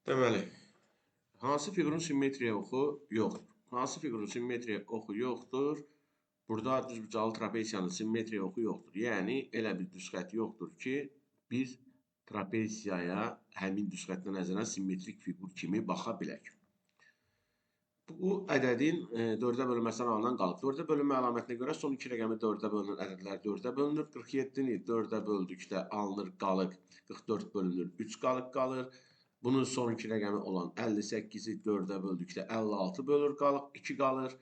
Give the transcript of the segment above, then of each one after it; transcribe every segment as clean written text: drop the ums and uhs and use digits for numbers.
Deməli, hansı fiqurun simmetriya oxu yoxdur? Hansı fiqurun simmetriya oxu yoxdur? Burada düzbucaqlı trapesiyanın simmetriya oxu yoxdur. Yəni, elə bir düz xətt yoxdur ki, biz trapesiyaya həmin düz xəttinə nəzərən simmetrik fiqur kimi baxa bilək. Bu ədədin 4-ə bölünməsindən alınan qalıq. 4-ə bölünmə əlamətinə görə son iki rəqəmi 4-ə bölünən ədədlər 4-ə bölünür. 47-ni 4-ə böldükdə alınır qalıq. 44 bölünür, 3 qalıq qalır. Bunun son iki rəqəmi olan 58-i 4-ə böldükdə 56 bölür, qalıq 2 qalır.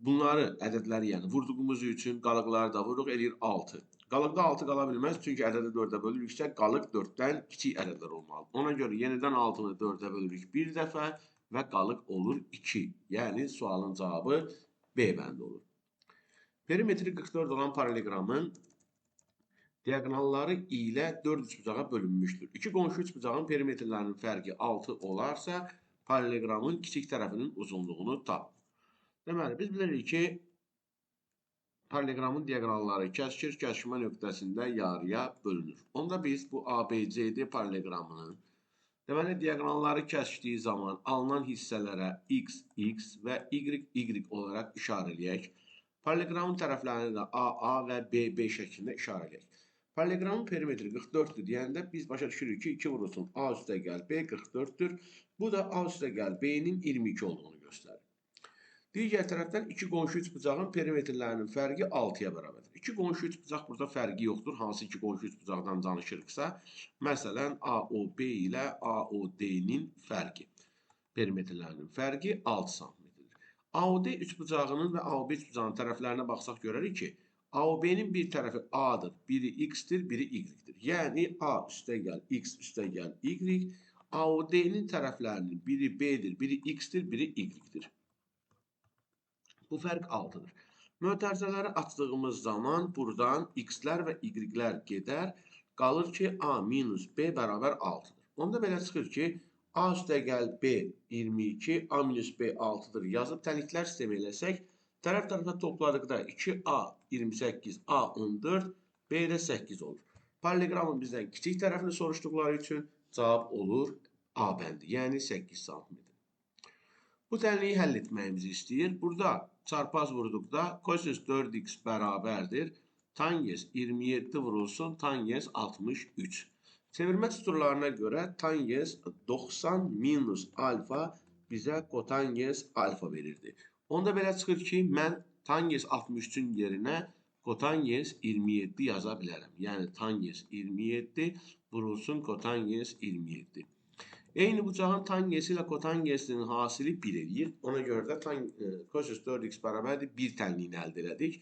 Bunları, ədədləri yəni vurduğumuz üçün qalıqları da vururuq, eləyir 6. Qalıqda 6 qala bilməz, çünki ədədi 4-ə bölürüksə, qalıq 4-dən kiçik ədədlər olmalıdır. Ona görə yenidən 6-nı 4-ə bölürük bir dəfə və qalıq olur 2. Yəni, sualın cavabı B bəndi olur. Perimetri 44 olan paralleqramın diaqonalları ilə 4 üçbucağa bölünmüşdür. İki qonşu üçbucağın perimetrlərinin fərqi 6 olarsa, paralleqramın kiçik tərəfinin uzunluğunu tap. Deməli, biz bilirik ki, paralleqramın diaqonalları kəsişir, kəsişmə nöqtəsində yarıya bölünür. Onda biz bu ABCD paralleqramının, deməli, diaqonalları kəsişdiyi zaman alınan hissələrə X, X və Y, Y olaraq işarə eləyək. Paralleqramın tərəflərini də A, A və B, B şəklində işarə eləyək. Paralleqramın perimetri 44-dür deyəndə biz başa düşürük ki, 2 vurulsun A üstə gəl B 44-dür. Bu da A üstə gəl B-nin 22 olduğunu göstərir. Digər tərəfdən iki qonşu üçbucağın perimetrlərinin fərqi 6-ya bərabərdir. İki qonşu üçbucaq burada fərqi yoxdur. Hansı iki qonşu üçbucaqdan danışırıqsa, məsələn, AOB ilə AOD-nin fərqi, perimetrlərinin fərqi 6 santimetrdir. AOD üçbucağının və AOB üçbucağının tərəflərinə baxsaq görərik ki, AOB-nin bir tərəfi A-dır, biri X-dir, biri Y-dir. Yəni, A üstə gəl, X üstə gəl, Y. AOD-nin tərəflərinin biri B-dir, biri X-dir, biri Y-dir. Bu fərq 6-dır. Mötərizələri açdığımız zaman buradan X-lər və Y-lər gedər. Qalır ki, A minus B bərabər 6-dır. Onda belə çıxır ki, A üstə gəl B 22, A minus B 6-dır. Yazıb tənliklər sistemi eləsək, tərəf tərəfə topladıqda 2A 28, A 14, B də 8 olur. Paralleqramın bizdən kiçik tərəfini soruşduqları üçün cavab olur A bəndi, yəni 8 sm. Bu tənliyi həll etməyimizi istəyir. Burada çarpaz vurduqda kosinus 4x bərabərdir. Tangens 27 vurulsun, tangens 63. Çevirmə düsturlarına görə tangens 90 minus alfa bizə kotangens alfa verirdi. Onda belə çıxır ki, mən tangens 63-ün yerinə kotangens 27 yaza bilərəm. Yəni tangens 27 vurulsun kotangens 27. Eyni bucağın tangensi ilə kotangensinin hasili 1 eləyir. Ona görə də kosinus 4x bərabərdir 1 tənliyini əldə elədik.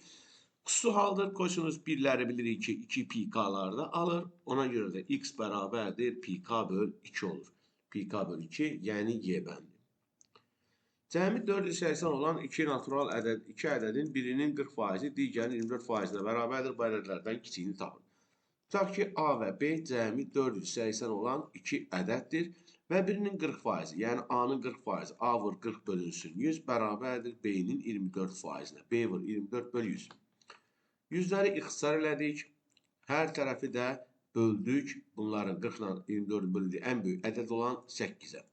Xüsusi haldır, kosinus 1-ləri bilirik ki, 2 pi k-larda alır. Ona görə də x bərabərdir pi k böl 2 olur. Pi k böl 2, yəni y bəndi. Cəmi 480 olan iki natural ədəd, iki ədədin birinin 40%, digərinin 24%-nə bərabərdir. Bu ədədlərdən kiçiyini tapın. Tutaq ki, A və B cəmi 480 olan iki ədəddir və birinin 40%, yəni A-nın 40%, A vur 40 bölünsün 100 bərabərdir B-nin 24%-nə. B vur 24 böl 100. Yüzləri ixtisar elədik. Hər tərəfi də böldük. Bunların 40 ilə 24 bölündüyü ən böyük ədəd olan 8-ə.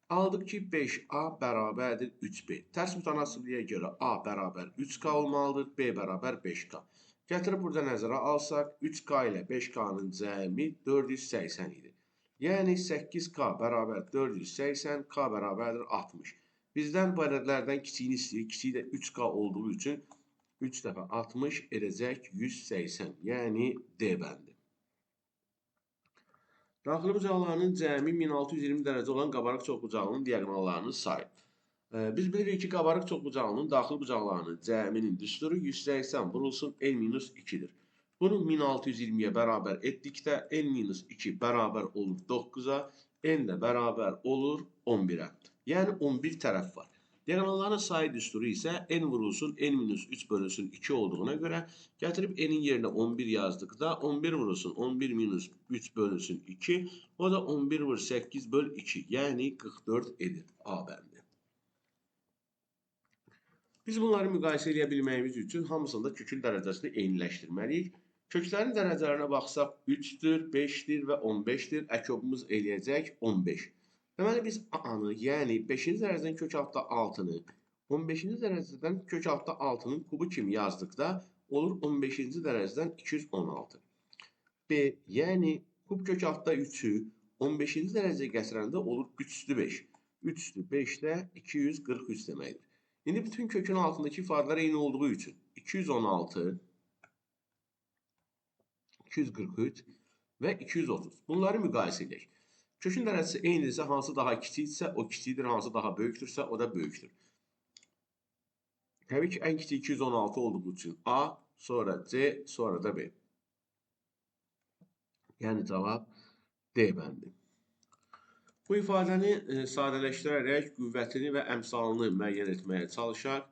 Aldıq ki, 5A bərabərdir 3B. Tərs mütənasibliyə görə A bərabər 3K olmalıdır, B bərabər 5K. Gətirib burada nəzərə alsaq, 3K ilə 5K-nın cəmi 480 idi. Yəni 8K bərabər 480, K bərabərdir 60. Bizdən bu ədədlərdən kiçiyini istəyir. Kiçiyi də 3K olduğu üçün 3 dəfə 60 edəcək 180, yəni D bəndi. Daxili bucaqlarının cəmi 1620 dərəcə olan qabarıq çoxbucağının diaqonallarının sayı. Biz bilirik ki, qabarıq çoxbucağının daxili bucaqlarının cəminin düsturu 180 vurulsun n-2-dir. Bunu 1620-yə bərabər etdikdə n-2 bərabər olur 9-a, n də bərabər olur 11-ə. Yəni 11 tərəf var. Diaqonalların sayı düsturu isə n vurulsun n-3 bölünsün 2 olduğuna görə gətirib n-in yerinə 11 yazdıqda 11 vurulsun 11 minus 3 bölünsün 2, o da 11 vur 8 böl 2, yəni 44 edir A bəndi. Biz bunları müqayisə edə bilməyimiz üçün hamısında kökün dərəcəsini eyniləşdirməliyik. Köklərin dərəcələrinə baxsaq 3-dür, 5-dir və 15-dir. Əkobumuz eləyəcək 15. Deməli, biz A-nı, yəni 5-ci dərəcədən kök altda 6-nı 15-ci dərəcədən kök altda 6-nın kubu kimi yazdıqda olur 15-ci dərəcədən 216. B, yəni kub kök altda 3-ü 15-ci dərəcəyə gətirəndə olur 3 üstü 5. 3 üstü 5 də 243 deməkdir. İndi bütün kökün altındakı ifadələr eyni olduğu üçün 216, 243 və 230. Bunları müqayisə edək. Kökün dərəcəsi eynidirsə, hansı daha kiçikdirsə, o kiçikdir, hansı daha böyükdürsə, o da böyükdür. Təbii ki, ən kiçik 216 olduğu üçün A, sonra C, sonra da B. Yəni cavab D bəndi. Bu ifadəni sadələşdirərək qüvvətini və əmsalını müəyyən etməyə çalışaq.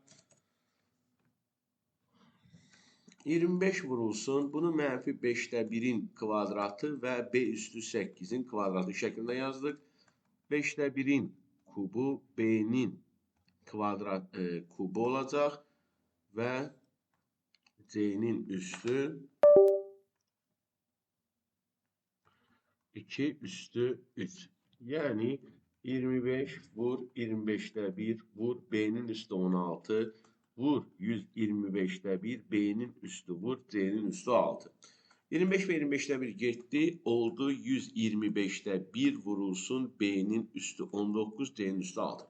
25 vurulsun, bunu mənfi 5-də 1-in kvadratı və B üstü 8-in kvadratı şəklində yazdıq. 5-də 1-in kubu B-nin kvadrat kubu olacaq və C-nin üstü 2 üstü 3. Yəni 25 vur 25-də 1 vur B-nin üstü 16 vur 125-də 1 B-nin üstü vur C-nin üstü 6. 25 və 25-də 1 getdi. Oldu 125-də 1 vurulsun B-nin üstü 19, C-nin üstü 6.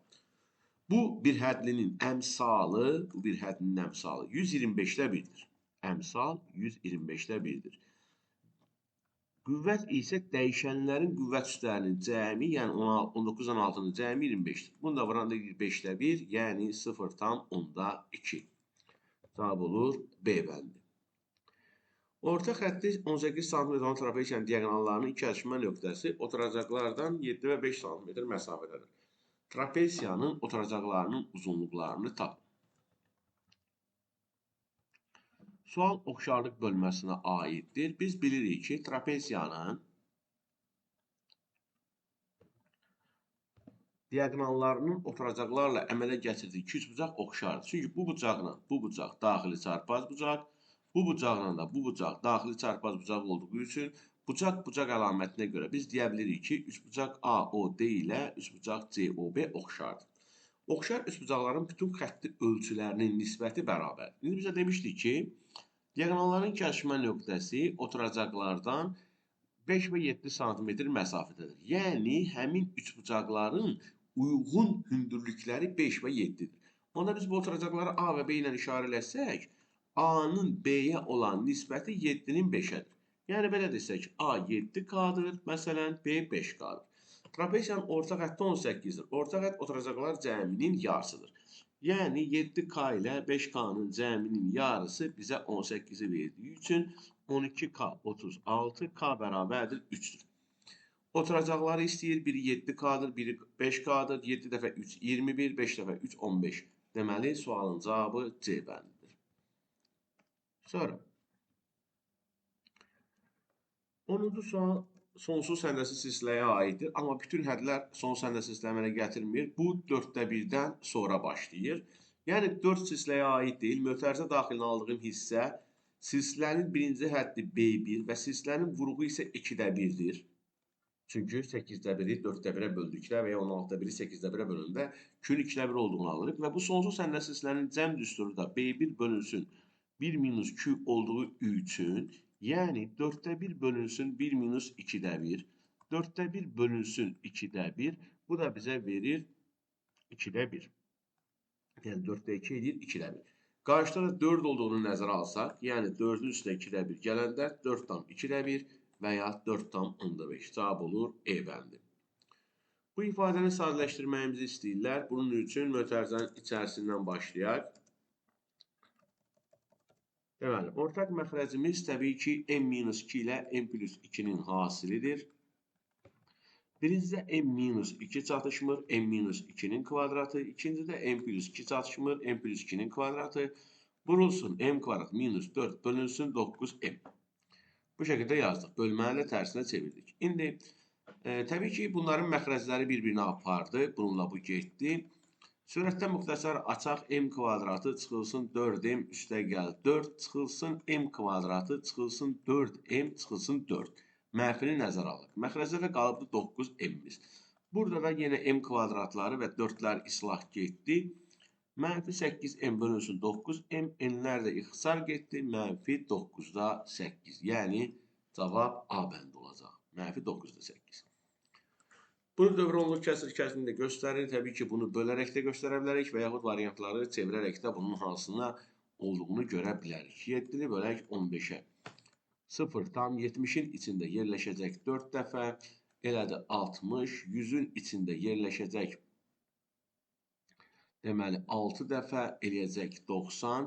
Bu bir hədlinin əmsalı, bu bir hədlinin əmsalı 125-də 1-dir. Əmsal 125-də 1-dir. Qüvvət isə dəyişənlərin qüvvət üstlərinin cəmi, yəni 19-dan 6-nın cəmi 25-dir. Bunu da vuranda 5-də 1, yəni 0,2. Cavab olur B bəndi. Orta xətti 18 sm olan trapesiyanın diaqonallarının kəsişmə nöqtəsi oturacaqlardan 7 və 5 sm məsafədədir. Trapesiyanın oturacaqlarının uzunluqlarını tap. Sual oxşarlıq bölməsinə aiddir. Biz bilirik ki, trapesiyanın diaqonallarının oturacaqlarla əmələ gətirdiyi iki üçbucaq oxşardır. Çünki bu bucaqla bu bucaq daxili çarpaz bucaq, bu bucaqla da bu bucaq daxili çarpaz bucaq olduğu üçün bucaq-bucaq əlamətinə görə biz deyə bilirik ki, üçbucaq AOD ilə üçbucaq COB oxşardır. Oxşar üçbucaqların bütün xətti ölçülərinin nisbəti bərabərdir. İndi bizə demişdik ki, diaqonalların kəsişmə nöqtəsi oturacaqlardan 5 və 7 sm məsafədədir. Yəni, həmin üçbucaqların uyğun hündürlükləri 5 və 7-dir. Onda biz bu oturacaqları A və B ilə işarə eləsək, A-nın B-yə olan nisbəti 7-nin 5-ədir. Yəni, belə desək, A 7K-dır, məsələn, B 5K-dır. Trapesiyanın orta xətti 18-dir. Orta xətt oturacaqlar cəminin yarısıdır. Yəni 7K ilə 5K-nın cəminin yarısı bizə 18-i verdiyi üçün 12K 36, K bərabərdir 3-dür. Oturacaqları istəyir. Biri 7K-dır, biri 5K-dır. 7 dəfə 3, 21, 5 dəfə 3, 15. Deməli, sualın cavabı C bəndidir. Sonra 10-cu sual sonsuz həndəsi silsiləyə aiddir. Amma bütün hədlər sonsuz həndəsi silsilə əmələ gətirmir. Bu 4-də 1-dən sonra başlayır. Yəni 4 silsiləyə aid deyil. Mötərizə daxilinə aldığım hissə silsilənin birinci həddi B1 və silsilənin vuruğu isə 2-də 1-dir. Çünki 8-də 1-i 4-də 1-ə böldükdə və ya 16-da 1-i 8-də 1-ə bölündə Q-ün 2-də 1 olduğunu alırıq və bu sonsuz həndəsi silsilənin cəm düsturu da B1 bölünsün 1 minus Q olduğu üçün, yəni 4-də 1 bölünsün 1 minus 2-də 1, 4-də 1 bölünsün 2-də 1, bu da bizə verir 2-də 1. Yəni 4-də 2 edir 2-də 1. Qarşıda da 4 olduğunu nəzərə alsaq, yəni 4-ün üstünə 2-də 1 gələndə 4,2-də 1 və ya 4,5 cavab olur E bəndi. Bu ifadəni sadələşdirməyimizi istəyirlər. Bunun üçün mötərizənin içərisindən başlayaq. Deməli, ortaq məxrəcimiz təbii ki, m-2 ilə m plus 2-nin hasilidir. Birincidə m-2 çatışmır, m-2-nin kvadratı. İkincidə m plus 2 çatışmır, m plus 2-nin kvadratı. Vurulsun m kvadrat minus 4 bölünsün 9m. Bu şəkildə yazdıq. Bölməni də tərsinə çevirdik. İndi, təbii ki, bunların məxrəcləri bir-birinə apardı. Bununla bu getdi. Sürətdə müxtəsər açaq m kvadratı çıxılsın 4m üstə gəl 4 çıxılsın m kvadratı çıxılsın 4m çıxılsın 4. Mənfini nəzərə alaq. Məxrəcdə də qalıbdır 9m-imiz. Burada da yenə m kvadratları və 4-lər islah getdi. Mənfi 8m bölünsün 9m, n-lər də ixtisar getdi. Mənfi 9-da 8. Yəni, cavab A bəndi olacaq. Mənfi 9-da 8. Bunu dövr onluq kəsir kəsini də göstərir. Təbii ki, bunu bölərək də göstərə bilərik və yaxud variantları çevirərək də bunun hansına olduğunu görə bilərik. 7-ni bölək 15-ə. 0,70-in içində yerləşəcək 4 dəfə, elədir 60, 100-ün içində yerləşəcək deməli 6 dəfə, eləyəcək 90,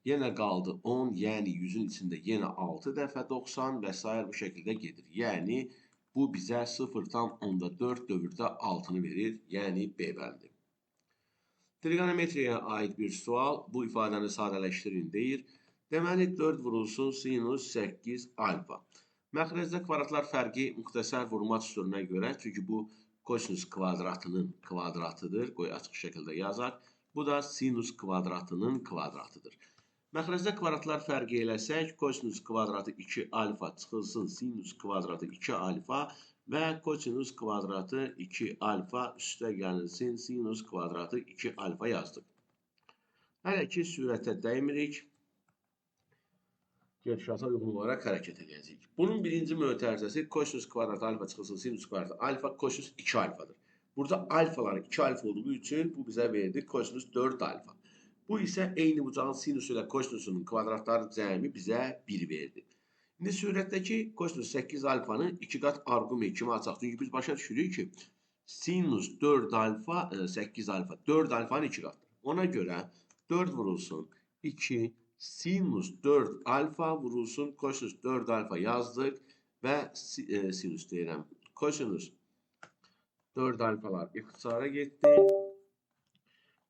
yenə qaldı 10, yəni 100-ün içində yenə 6 dəfə 90 və s. bu şəkildə gedir. Yəni, bu bizə 0,4 dövrdə 6-nı verir, yəni B bəndi. Trigonometriyaya aid bir sual, bu ifadəni sadələşdirin deyir. Deməli, 4 vurulsun sinus 8 alfa. Məxrəcdə kvadratlar fərqi müxtəsər vurma düsturuna görə, çünki bu kosinus kvadratının kvadratıdır, qoy açıq şəkildə yazaq. Bu da sinus kvadratının kvadratıdır. Məxrəcdə kvadratlar fərqi eləsək, kosinus kvadratı 2 alfa çıxılsın sinus kvadratı 2 alfa və kosinus kvadratı 2 alfa üstə gəlinsin sinus kvadratı 2 alfa yazdıq. Hələ ki, sürətə dəymirik. Gedişata uyğun olaraq hərəkət edəcəyik. Bunun birinci mötərizəsi kosinus kvadratı alfa çıxılsın sinus kvadratı alfa kosinus 2 alfadır. Burada alfalar 2 alfa olduğu üçün bu bizə verdi kosinus 4 alfa. Bu isə eyni bucağın sinusu ilə kosinusunun kvadratları cəmi bizə 1 verdi. İndi sürətdəki kosinus 8 alfanı 2 qat arqument kimi açaq. Çünki biz başa düşürük ki, sinus 4 alfa 8 alfa 4 alfanın 2 qatıdır. Ona görə 4 vurulsun 2 sinus 4 alfa vurulsun kosinus 4 alfa yazdıq və sinus deyirəm. Kosinus 4 alfalar ixtisara getdi.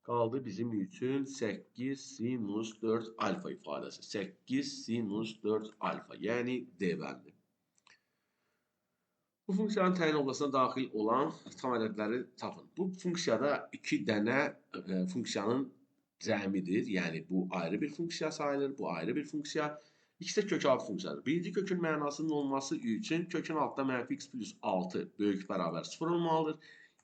Qaldı bizim üçün 8 sinus 4 alfa ifadəsi. 8 sinus 4 alfa, yəni D bəndi. Bu funksiyanın təyin olmasına daxil olan tam ədədləri tapın. Bu funksiyada 2 dənə funksiyanın cəmidir. Yəni, bu ayrı bir funksiya sayılır, bu ayrı bir funksiya. İkisi də kökaltı funksiyadır. Birinci kökün mənasının olması üçün kökün altında mənfi x plus 6 böyük bərabər 0 olmalıdır.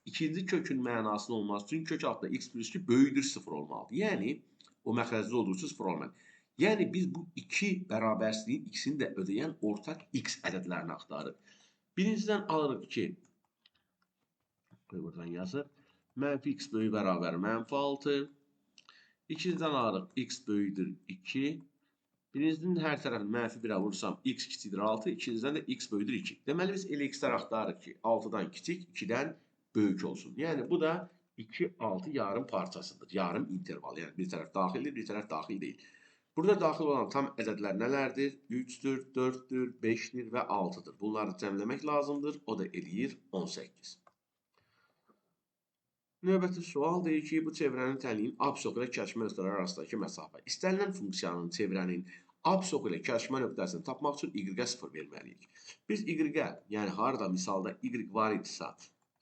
İkinci kökün mənasının olması üçün kök altında x plus 2 böyükdür 0 olmalıdır. Yəni, o məxrəcli olduğu üçün 0 olmalıdır. Yəni, biz bu iki bərabərsizliyin ikisini də ödəyən ortaq x ədədlərini axtarırıq. Birincidən alırıq ki, buradan yazır, mənfi x böyük bərabər mənfi 6. İkincidən alırıq x böyükdür 2. Birincinin hər tərəfini mənfi 1-ə vurursam x kiçikdir 6, ikincidən də x böyükdür 2. Deməli, biz elə x-lər axtarırıq ki, 6-dan kiçik, 2-dən böyük olsun. Yəni, bu da 2, 6 yarım parçasıdır. Yarım interval. Yəni, bir tərəf daxildir, bir tərəf daxil deyil. Burada daxil olan tam ədədlər nələrdir? 3-dür, 4-dür, 5-dir və 6-dır. Bunları cəmləmək lazımdır. O da eləyir 18. Növbəti sual deyir ki, bu çevrənin tənliyin abs oxu ilə kəsişmə nöqtələri arasındakı məsafə. İstənilən funksiyanın çevrənin abs oxu ilə kəsişmə nöqtəsini tapmaq üçün y-ə 0 verməliyik. Biz y-ə, yəni harada misalda y var idisə,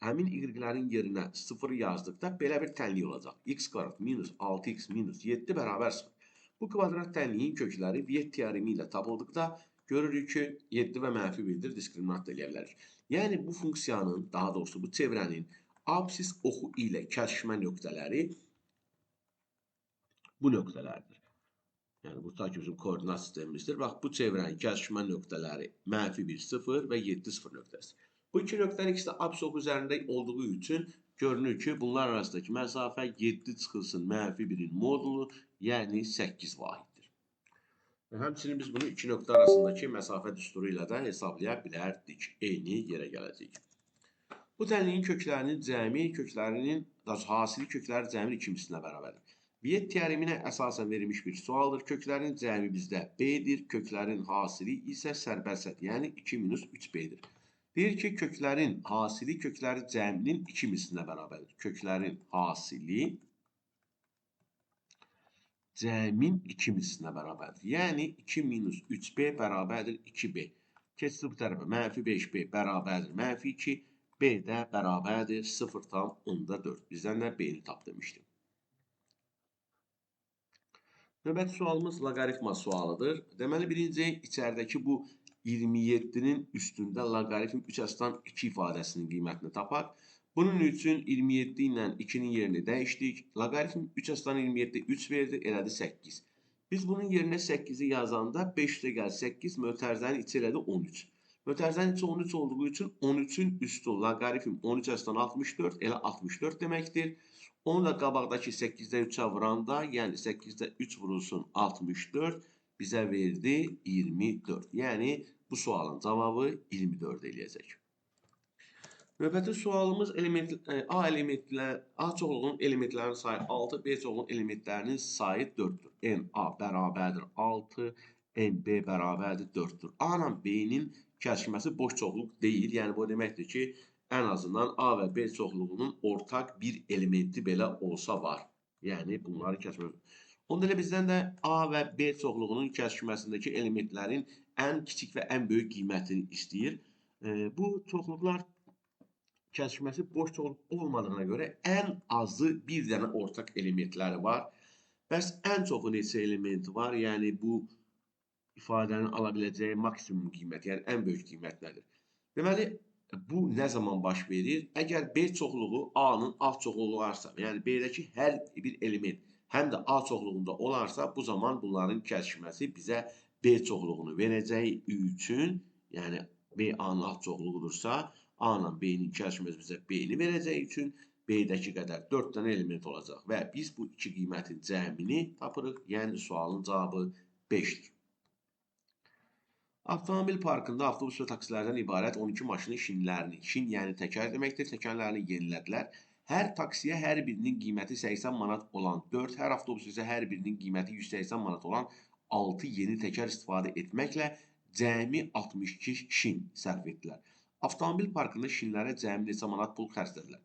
həmin y-lərin yerinə 0 yazdıqda belə bir tənlik olacaq. X kvadrat minus 6x minus 7 bərabər 0. Bu kvadrat tənliyin kökləri Viet teoremi ilə tapıldıqda görürük ki, 7 və mənfi 1-dir, diskriminant eləyə bilərik. Yəni, bu funksiyanın, daha doğrusu bu çevrənin absis oxu ilə kəsişmə nöqtələri bu nöqtələrdir. Yəni, bu ta ki bizim koordinat sistemimizdir. Bax, bu çevrənin kəsişmə nöqtələri mənfi 1, 0 və 7, 0 nöqtəsi. Bu iki nöqtənin ikisi də abs oxu üzərində olduğu üçün görünür ki, bunlar arasındakı məsafə 7 çıxılsın mənfi 1-in modulu, yəni 8 vahiddir. Və həmçinin biz bunu iki nöqtə arasındakı məsafə düsturu ilə də hesablaya bilərdik. Eyni yerə gələcəyik. Bu tənliyin köklərinin cəmi, köklərinin, hasili kökləri cəmin iki mislinə bərabərdir. Viet teoreminə əsasən verilmiş bir sualdır. Köklərin cəmi bizdə B-dir, köklərin hasili isə sərbəst sədd, yəni 2 minus 3B-dir. Deyir ki, köklərin hasili kökləri cəminin 2 mislinə bərabərdir. Köklərin hasili cəmin 2 mislinə bərabərdir. Yəni 2 minus 3B bərabərdir 2B. Keçdi bu tərəfə mənfi 5B bərabərdir mənfi 2. B də bərabərdir 0,4. Bizdən də B-ni tap demişdim. Növbəti sualımız loqaritma sualıdır. Deməli, birinci içəridəki bu 27-nin üstündə loqaritm 3 əsasdan 2 ifadəsinin qiymətini tapaq. Bunun üçün 27 ilə 2-nin yerini dəyişdik. Loqaritm 3,27 3 verdi, elədi 8. Biz bunun yerinə 8-i yazanda 5 üstə gəl 8, mötərizənin içi elədi 13. Mötərizənin içi 13 olduğu üçün 13-ün üstü loqaritm 13,64 elə 64 deməkdir. Onu da qabaqdakı 8-də 3-ə vuranda, yəni 8-də 3 vurulsun 64 bizə verdi 24. Yəni bu sualın cavabı 24 eləyəcək. Növbəti sualımız A çoxluğunun elementlərinin sayı 6, B çoxluğunun elementlərinin sayı 4-dür. N A bərabərdir 6, N B bərabərdir 4-dür. A ilə B-nin kəsişməsi boş çoxluq deyil. Yəni bu deməkdir ki, ən azından A və B çoxluğunun ortaq bir elementi belə olsa var. Yəni bunları kəsişməsi. Onda elə bizdən də A və B çoxluğunun kəsişməsindəki elementlərin ən kiçik və ən böyük qiymətini istəyir. Bu çoxluqlar kəsişməsi boş çoxluq olmadığına görə ən azı bir dənə ortaq elementləri var. Bəs ən çoxu neçə elementi var? Yəni bu ifadənin ala biləcəyi maksimum qiymət, yəni ən böyük qiymət nədir? Deməli, bu nə zaman baş verir? Əgər B çoxluğu A-nın alt çoxluğu olarsa, yəni B-dəki hər bir element həm də A çoxluğunda olarsa, bu zaman bunların kəsişməsi bizə B çoxluğunu verəcəyi üçün, yəni B A-nın alt çoxluğudursa, A ilə B-nin kəsişməsi bizə B-ni verəcəyi üçün B-dəki qədər 4 dənə element olacaq və biz bu iki qiymətin cəmini tapırıq. Yəni sualın cavabı 5-dir. Avtomobil parkında avtobus və taksilərdən ibarət 12 maşının şinlərini, şin yəni təkər deməkdir, təkərlərini yenilədilər. Hər taksiyə hər birinin qiyməti 80 manat olan 4, hər avtobus isə hər birinin qiyməti 180 manat olan 6 yeni təkər istifadə etməklə cəmi 62 şin sərf etdilər. Avtomobil parkında şinlərə cəmi neçə manat pul xərclədilər?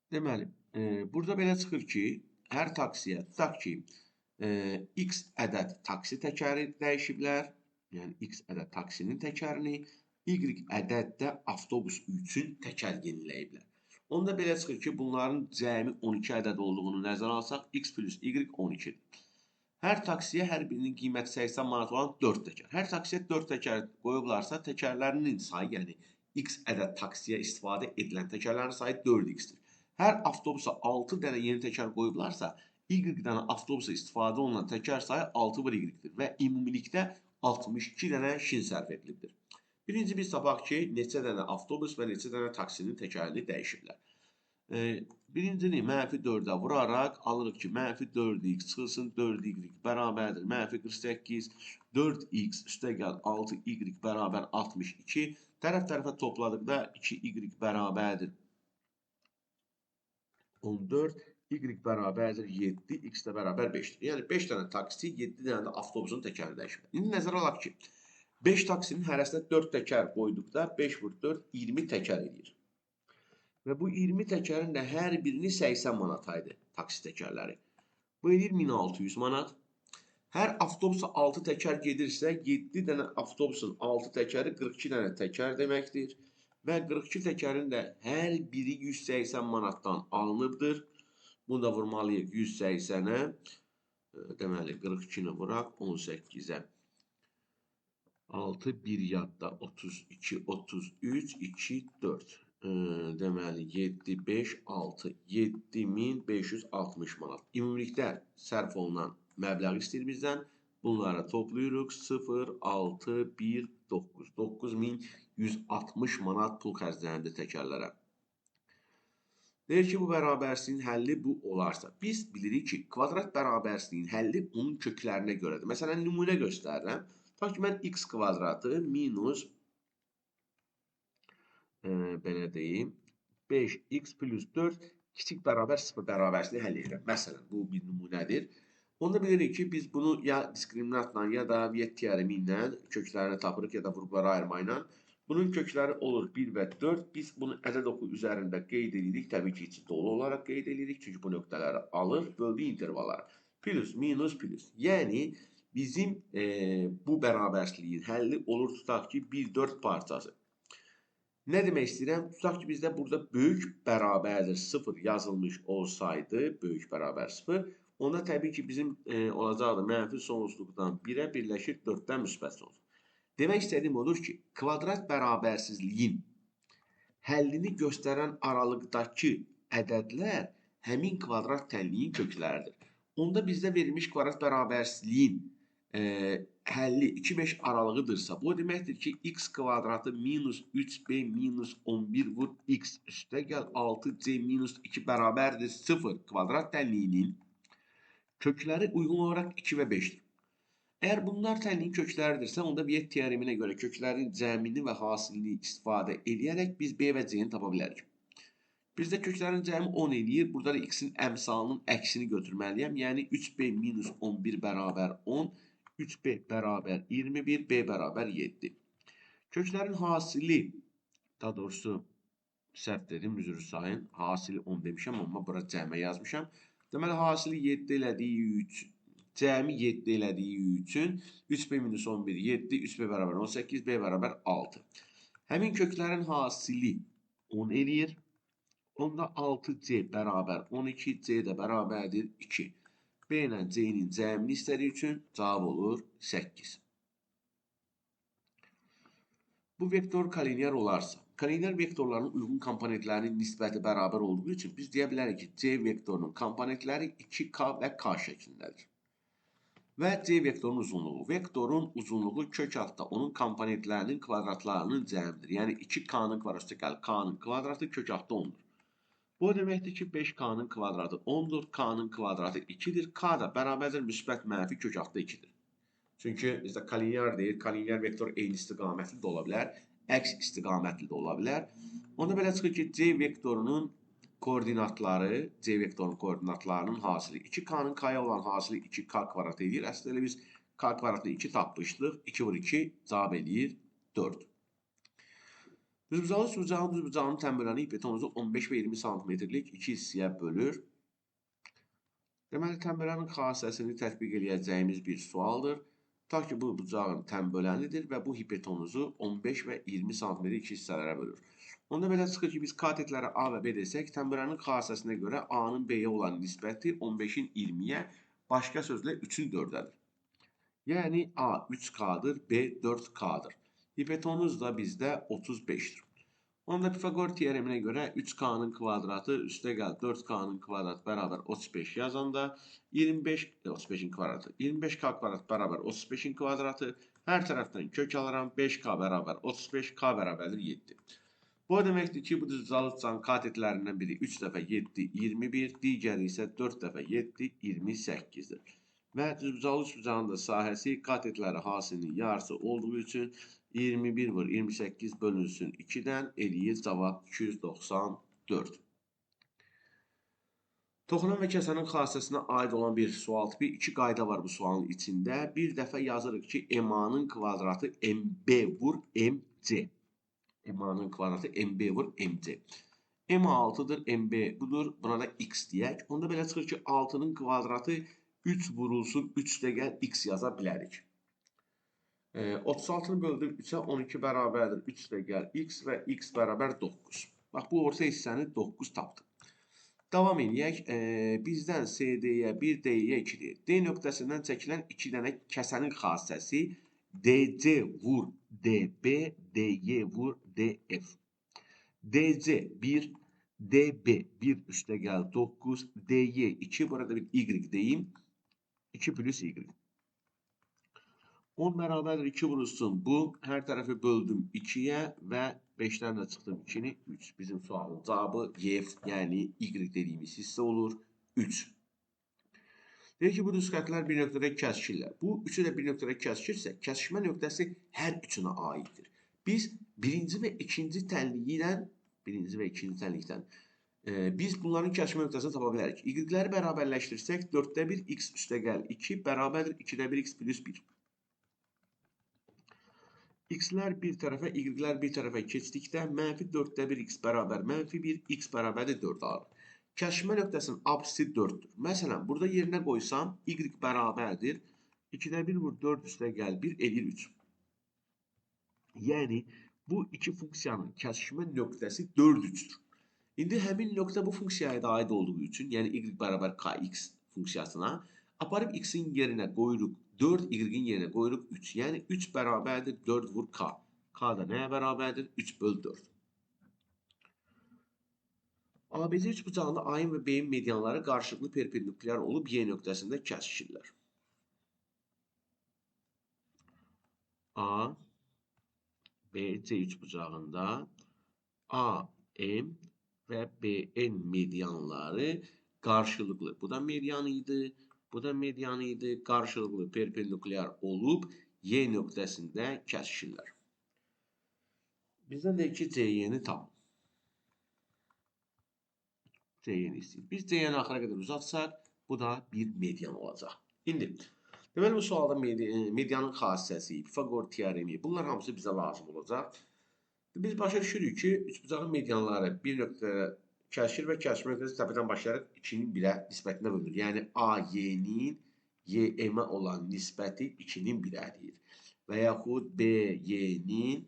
Deməli, burada belə çıxır ki, hər taksiyə, tutaq ki, x ədəd taksi təkəri dəyişiblər, yəni x ədəd taksinin təkərini, y ədəd də avtobus üçün təkər yeniləyiblər. Onda belə çıxır ki, bunların cəmi 12 ədəd olduğunu nəzərə alsaq, x plus y 12-dir. Hər taksiyə hər birinin qiyməti 80 manat olan 4 təkər. Hər taksiyə 4 təkər qoyublarsa, təkərlərinin sayı, yəni x ədəd taksiyə istifadə edilən təkərlərin sayı 4x-dir. Hər avtobusa 6 dənə yeni təkər qoyublarsa, y dənə avtobusa istifadə olunan təkər sayı 6 vur y-dir və ümumilikdə 62 dənə şin sərf edilibdir. Birinci biz tapaq ki, neçə dənə avtobus və neçə dənə taksinin təkərini dəyişiblər. Birincini mənfi 4-ə vuraraq alırıq ki, mənfi 4x çıxılsın 4y bərabərdir mənfi 48, 4x üstə gəl 6y bərabər 62, tərəf tərəfə topladıqda 2y bərabərdir 14, y bərabərdir 7, x də bərabər 5-dir. Yəni 5 dənə taksi, 7 dənə də avtobusun təkərini dəyişiblər. İndi nəzərə alaq ki, 5 taksinin hərəsinə 4 təkər qoyduqda 5 vur 4, 20 təkər edir. Və bu 20 təkərin də hər birini 80 manat idi taksi təkərləri. Bu edir 1600 manat. Hər avtobusa 6 təkər gedirsə, 7 dənə avtobusun 6 təkəri 42 dənə təkər deməkdir. Və 42 təkərin də hər biri 180 manatdan alınıbdır. Bunu da vurmalıyıq 180-ə. Deməli, 42-ni vuraq 18-ə. 6, 1 yadda 32, 33, 2, 4. Deməli, 7, 5, 6, 7560 manat. Ümumilikdə sərf olunan məbləğ istəyir bizdən. Bunları toplayırıq. 0, 6, 1, 9. 9160 manat pul xərcləndi təkərlərə. Deyir ki, bu bərabərsizliyin həlli bu olarsa. Biz bilirik ki, kvadrat bərabərsizliyin həlli onun köklərinə görədir. Məsələn, nümunə göstərirəm. Tutaq ki, mən x kvadratı minus belə deyim, 5x plus 4 kiçik bərabər 0 bərabərsizliyi həll edirəm. Məsələn, bu bir nümunədir. Onda bilirik ki, biz bunu ya diskriminantla, ya da Viet teoremi ilə köklərini tapırıq, ya da vurğulara ayırma ilə. Bunun kökləri olur 1 və 4. Biz bunu ədəd oxu üzərində qeyd edirik. Təbii ki, içi dolu olaraq qeyd edirik. Çünki bu nöqtələri alır, böldü intervallara. Plus, minus, plus. Yəni, bizim bu bərabərsizliyin həlli olur, tutaq ki, 1, 4 parçası. Nə demək istəyirəm? Tutaq ki, bizdə burada böyük bərabərdir 0 yazılmış olsaydı, böyük bərabər 0, Onda təbii ki, bizim olacaqdır mənfi sonsuzluqdan 1-ə birləşir 4-dən müsbət sonsuzluq. Demək istədiyim odur ki, kvadrat bərabərsizliyin həllini göstərən aralıqdakı ədədlər həmin kvadrat tənliyin kökləridir. Onda bizdə verilmiş kvadrat bərabərsizliyin həlli 2-5 aralığıdırsa, bu deməkdir ki, x kvadratı minus 3b minus 11 vur x üstə gəl 6c minus 2 bərabərdir 0 kvadrat tənliyinin kökləri uyğun olaraq 2 və 5-dir. Əgər bunlar tənliyin kökləridirsə, onda Viet teoreminə görə köklərin cəmini və hasilini istifadə edərək biz B və C-ni tapa bilərik. Bizdə köklərin cəmi 10 eləyir. Burada da x-in əmsalının əksini götürməliyəm. Yəni 3b minus 11 bərabər 10, 3b bərabər 21, b bərabər 7. Köklərin hasili, daha doğrusu səhv dedim, üzr sayın, hasili 10 demişəm, amma bura cəmə yazmışam. Deməli, hasili 7 elədiyi üçün, cəmi 7 elədiyi üçün 3b minus 11, 7, 3b bərabər 18, b bərabər 6. Həmin köklərin hasili 10 eləyir. Onda 6c bərabər 12, c də bərabərdir 2. B ilə C-nin cəmini istədiyi üçün cavab olur 8. Bu vektor kolinear olarsa, kolinear vektorların uyğun komponentlərinin nisbəti bərabər olduğu üçün biz deyə bilərik ki, C vektorunun komponentləri 2K və K şəklindədir. Və C vektorunun uzunluğu. Vektorun uzunluğu kök altda onun komponentlərinin kvadratlarının cəmidir. Yəni 2K-nın kvadratı gəlir, K-nın kvadratı kök altda 10-dur. Bu deməkdir ki, 5K-nın kvadratı 10-dur, K-nın kvadratı 2-dir, K da bərabərdir müsbət mənfi kök altda 2-dir. Çünki bizdə kolinear deyil, kolinear vektor eyni istiqamətli də ola bilər, əks istiqamətli də ola bilər. Onda belə çıxır ki, C vektorunun koordinatları, C vektorunun koordinatlarının hasili 2K-nın K-ya olan hasili 2K kvadratı eləyir. Əslində elə biz K kvadratı 2 tapmışdıq, 2 vur 2 cavab eləyir 4. Düzbucaqlı üçbucağın düzbucağının tənböləni hipotenuzu 15 və 20 santimetrlik iki hissəyə bölür. Deməli, tənbölənin xassəsini tətbiq eləyəcəyimiz bir sualdır. Ta ki, bu bucağın tənbölənidir və bu hipotenuzu 15 və 20 santimetr iki hissələrə bölür. Onda belə çıxır ki, biz katetlərə A və B desək, tənbölənin xassəsinə görə A-nın B-yə olan nisbəti 15-in 20-yə, başqa sözlə 3-ün 4-ədir. Yəni, A 3K-dır, B 4K-dır. Hipotenuz da bizdə 35-dir. Onda Pifaqor teoreminə görə 3K-nın kvadratı üstə gəl 4K-nın kvadratı bərabər 35 yazanda 25, 35-in kvadratı 25K kvadrat bərabər 35-in kvadratı, hər tərəfdən kök alıram, 5K bərabər 35, K bərabərdir 7. Bu deməkdir ki, bu düzbucaqlı katetlərindən biri 3 dəfə 7, 21, digəri isə 4 dəfə 7, 28-dir. Və düzbucaqlı üçbucağın da sahəsi katetləri hasilinin yarısı olduğu üçün 21 vur 28 bölünsün 2-dən eləyir cavab 294. Toxunan və kəsənin xassəsinə aid olan bir sual tipi. İki qayda var bu sualın içində. Bir dəfə yazırıq ki, MA-nın kvadratı MB vur MC. MA-nın kvadratı MB vur MC. MA 6-dır, MB budur. Buna da X deyək. Onda belə çıxır ki, 6-nın kvadratı 3 vurulsun 3 də gəl X yaza bilərik. 36-nı böldüm 3-ə, 12 bərabərdir 3 də gəl x və x bərabər 9. Bax, bu orta hissəni 9 tapdım. Davam eləyək. Bizdən CD-yə 1, D-yə 2 deyir. D nöqtəsindən çəkilən 2 dənə kəsənin xassəsi DC vur DB, DY vur DF. DC 1, DB 1 üstə gəl 9, DY 2, burada bir Y deyim. 2 plus Y. 10 bərabərdir 2 vurulsun bu. Hər tərəfi böldüm 2-yə və 5-dən də çıxdım 2-ni 3. Bizim sualın cavabı Y, yəni Y dediyimiz hissə olur 3. Deyir ki, bu düz xətlər bir nöqtədə kəsişirlər. Bu üçü də bir nöqtədə kəsişirsə, kəsişmə nöqtəsi hər üçünə aiddir. Biz birinci və ikinci tənlikdən, biz bunların kəsişmə nöqtəsini tapa bilərik. Y-ləri bərabərləşdirsək, 4-də 1 x üstə gəl 2 bərabərdir 2-də 1 x plus 1. X-lər bir tərəfə, Y-lər bir tərəfə keçdikdə mənfi 4-də 1 x bərabər mənfi 1, x bərabərdir 4 alır. Kəsişmə nöqtəsinin apsisi 4-dür. Məsələn, burada yerinə qoysam, Y bərabərdir 2-də 1 vur 4 üstə gəl 1 eləyir 3. Yəni, bu iki funksiyanın kəsişmə nöqtəsi 4, 3-dür. İndi həmin nöqtə bu funksiyaya da aid olduğu üçün, yəni Y bərabər KX funksiyasına. Aparıb x-in yerinə qoyuruq 4, y-in yerinə qoyuruq 3. Yəni 3 bərabərdir 4 vur k. K da nəyə bərabərdir? 3 böl 4. ABC üçbucağında A-ın və B-in medianları qarşılıqlı perpendikulyar olub Y nöqtəsində kəsişirlər. A, B, C üçbucağında A, M və BN medianları qarşılıqlı. Bu da median idi, bu da median idi. Qarşılıqlı perpendikulyar olub Y nöqtəsində kəsişirlər. Bizdən deyir ki, CY-ni tap. CY-ni istəyir. Biz CY-ni axıra qədər uzatsaq, bu da bir median olacaq. İndi, deməli bu sualda medianın xassəsi, Pifaqor teoremi, bunlar hamısı bizə lazım olacaq. Biz başa düşürük ki, üçbucağın medianları bir nöqtədə kəsişir və kəsişmə nöqtəsi təpədən başlayaraq 2-nin 1-ə nisbətində bölünür. Yəni, AY-nin YM-ə olan nisbəti 2-nin 1-ədir. Və yaxud BY-nin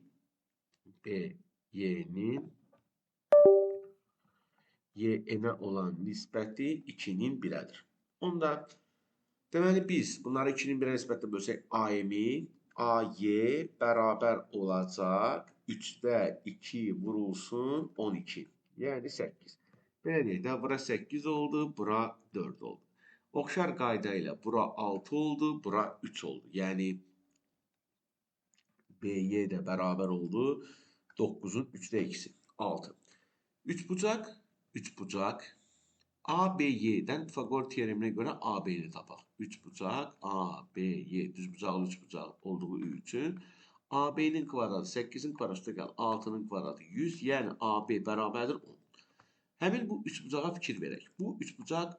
YN-ə olan nisbəti 2-nin 1-ədir. Onda, deməli, biz bunları 2-nin 1-ə nisbətlə bölsək, AM-i AY bərabər olacaq 3-də 2 vurulsun 12, yəni 8. Belə deyək də, bura 8 oldu, bura 4 oldu. Oxşar qayda ilə bura 6 oldu, bura 3 oldu. Yəni, BY də bərabər oldu 9-un 3-də 2-si, 6. Üçbucaq, üçbucaq ABY-dən Pifaqor teoreminə görə AB-ni tapaq. Üçbucaq ABY, düzbucaqlı üçbucaq olduğu üçün AB-nin kvadratı 8-in kvadratı gəl 6-nın kvadratı 100, yəni AB bərabərdir 10. Həmin bu üçbucağa fikir verək. Bu üçbucaq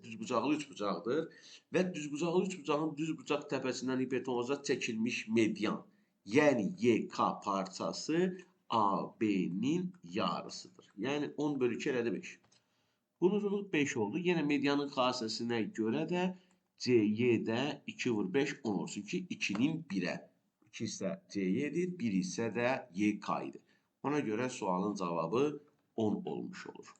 düzbucaqlı üçbucaqdır və düzbucaqlı üçbucağın düzbucaq təpəsindən hipotenuza çəkilmiş median, yəni YK parçası AB-nin yarısıdır. Yəni 10 bölü 2 elədi 5. Bunun uzunluğu 5 oldu. Yenə medianın xassəsinə görə də CY də 2 vur 5, 10 olsun ki, 2-nin 1-ə. 2 isə CY-dir, 1 isə də YK idi. Ona görə sualın cavabı 10 olmuş olur.